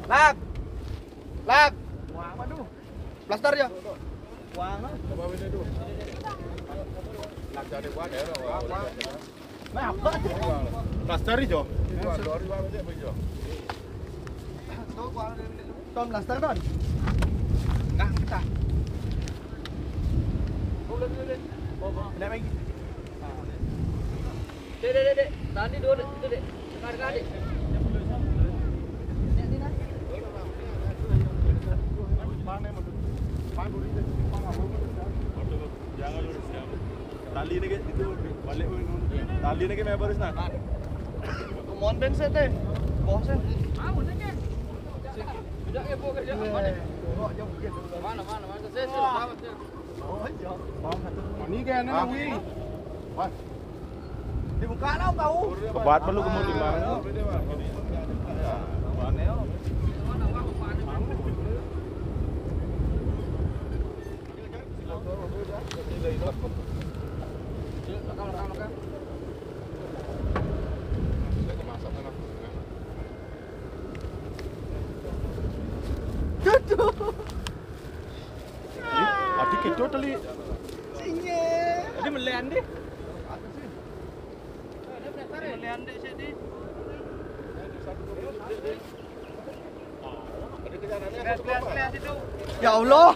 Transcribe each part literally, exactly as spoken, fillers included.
Lak. Lak. Plaster ya? Plaster ijo. Tom plaster, Don. Enggak, kita. Enggak lagi. Dek, dek, dek, dek. Tadi dua, dek. Itu, dek. Dekat, dekat, dek. Tali ini ke itu balik. Tali ini ke baru sana. Kemon ben sete. Bos. Mana, mana, mana? Saya, saya, saya. Oh, iya. Ini kayaknya, Wi. Dibuka lah kau. Kebat perlu kemudi mana? Ih, adik itu tadi. Singe. Tadi melian deh. Melian deh sini. Ya Allah.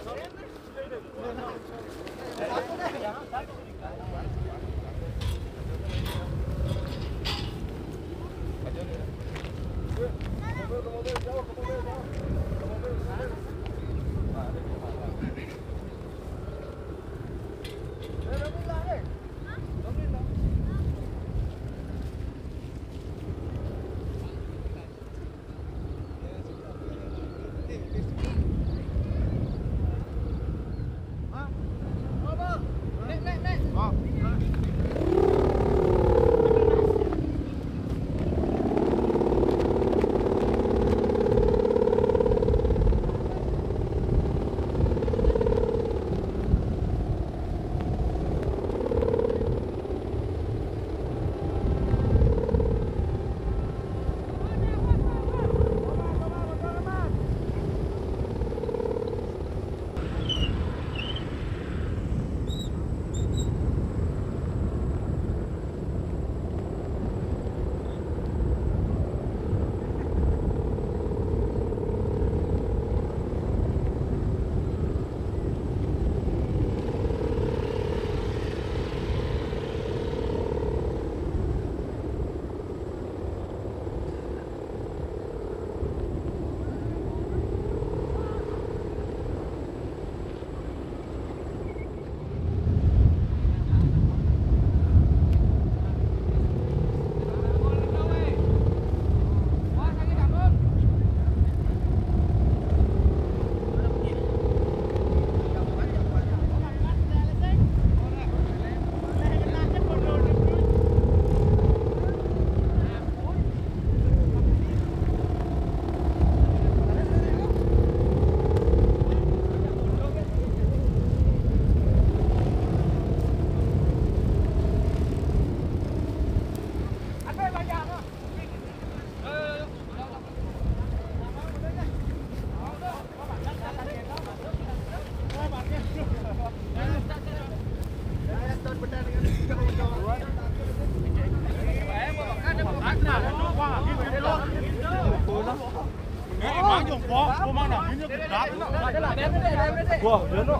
Wah, dia no.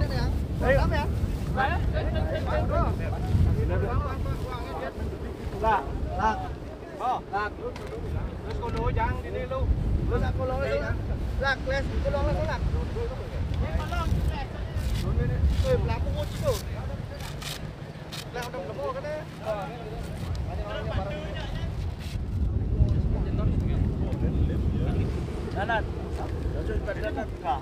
Ayo. Lah, lah. Oh, lah. Terus kono jang dini lu. Terus aku lo lu. Lah, kelas kono lu lah. Eh, pelaku kunci tuh. Lah, udah nemu kan ya? Jalan. Jalan. Hah?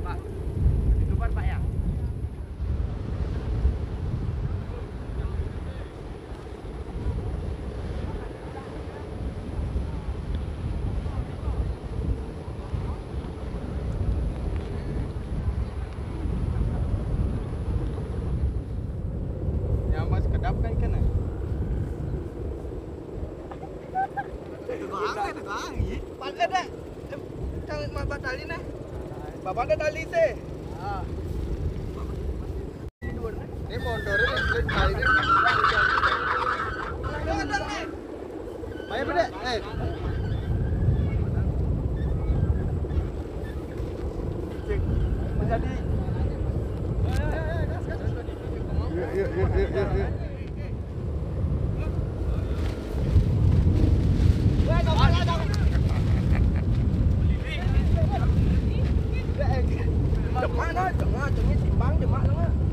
Pak, di depan, Pak, ya. Nyambat sekedap kan kena. Tegang, tegang, iya. Padahal dah. Kalau mau batalin, eh. Bapak ada tali sih. Ah. Ini motornya klik kali ini. Ayo, Beda. Eh. Cek. Menjadi. Yuk, yuk, yuk, yuk, yuk, yuk. Demak nah, demak, demak timbang, demak nah.